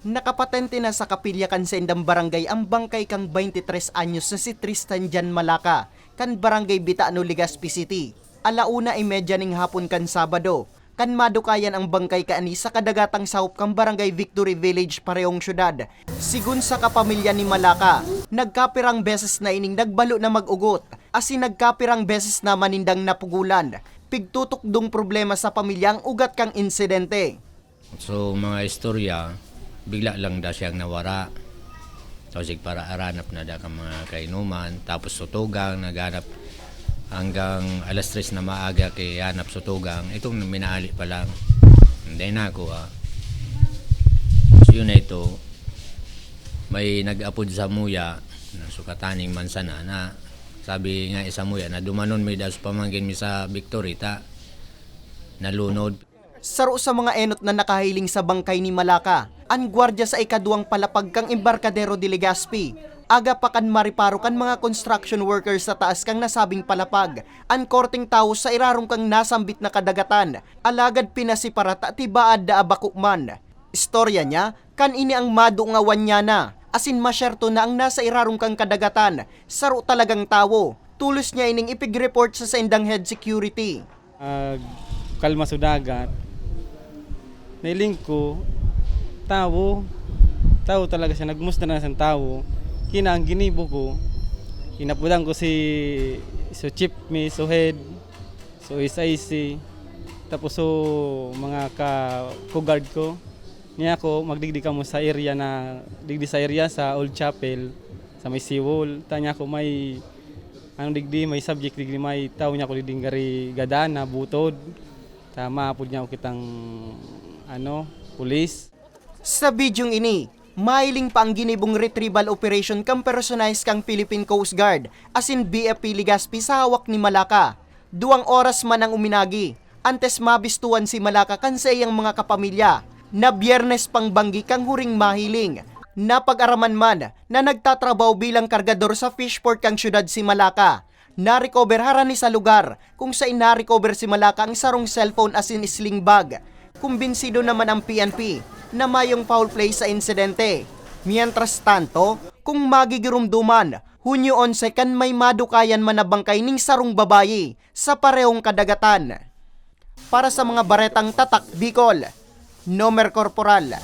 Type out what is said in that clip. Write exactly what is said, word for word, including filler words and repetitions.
Nakapatente na sa kapilya kan saindang barangay ang bangkay kan twenty-three anyos na si Tristan Jan Malaka, kan Barangay Bitano, Legazpi City. Ala una y media ning hapon kan Sabado, kan madukayan ang bangkay kaini sa kadagatang sahop kan Barangay Victory Village, parehong syudad. Sigon sa kapamilya ni Malaka, nagkapirang beses na ining nagbalo na mag-ugot, asin nagkapirang beses naman nindang napugolan. Pigtutukdong problema sa pamilya ang ugat kan insidente. So, mga istorya, bigla lang da siyang nawara. Tapos, para aranap na da kan mga kainuman. Tapos, sutugang, naghanap hanggang alas tres na maaga kay hanap sutugang. Itong minaali pa lang. Hindi na ako, ah. So, yun na ito. May nag-apod sa muya, na sukataning mansana na. Sabi nga isa muya na dumanon mi das pamangkin mi sa Victory, ta nalunod. Saro sa mga enot na nakahiling sa bangkay ni Malaka, an gwardya sa ikaduwang palapag kan Embarcadero de Legazpi. Aga pa kan mareparo kan mga construction workers sa taas kan nasabing palapag, an korteng tawo sa irarom kan nasambit na kadagatan, alagad pinasepara ta tibaad da abako man. Istorya niya, kan ini ang madungawan niya na, asin masyerto na ang nasa irarom kan kadagatan, saro talagang tawo. Tolos niya ining ipig-report sa saindang head security. Kalma sa dagat. Nailing ko, tawo. Tawo talaga siya, nagmustra na siyang tawo. Kina ang ginibo ko, inapudan ko si so chief mi, so head, so S I C, tapos so mga ka co-guard ko. Niya ako, magdigdi kamo sa area na, digdi sa area sa Old Chapel, sa may seawall. Tanya ko may ano digdi, may subject digdi, may tao niya ako digdi gari gadan na butod. Ta maapod niya ako kitang ano, pulis. Sa bidyong ini, mahiling pa ang ginibong retrieval operation kan personahe kan Philippine Coast Guard asin B F P Legazpi sa hawak ni Malaka. Duwang oras man ang uminagi, antes mabistuhan si Malaka kan saiyang mga kapamilya, na Biyernes pang banggi kan huring mahiling. Napag-araman man na nagtatrabaho bilang kargador sa fishport kan syudad si Malaka. Narecover harani sa lugar kung sain narecover si Malaka ang sarong cellphone asin sling bag. Kumbinsido naman ang P N P na mayong foul play sa insidente. Mientras tanto, kung magigiromdoman, Hunyo onse kan may madukayan man na bangkay ning sarong babayi sa parehong kadagatan. Para sa mga baretang Tatak Bicol, Nomer Corporal,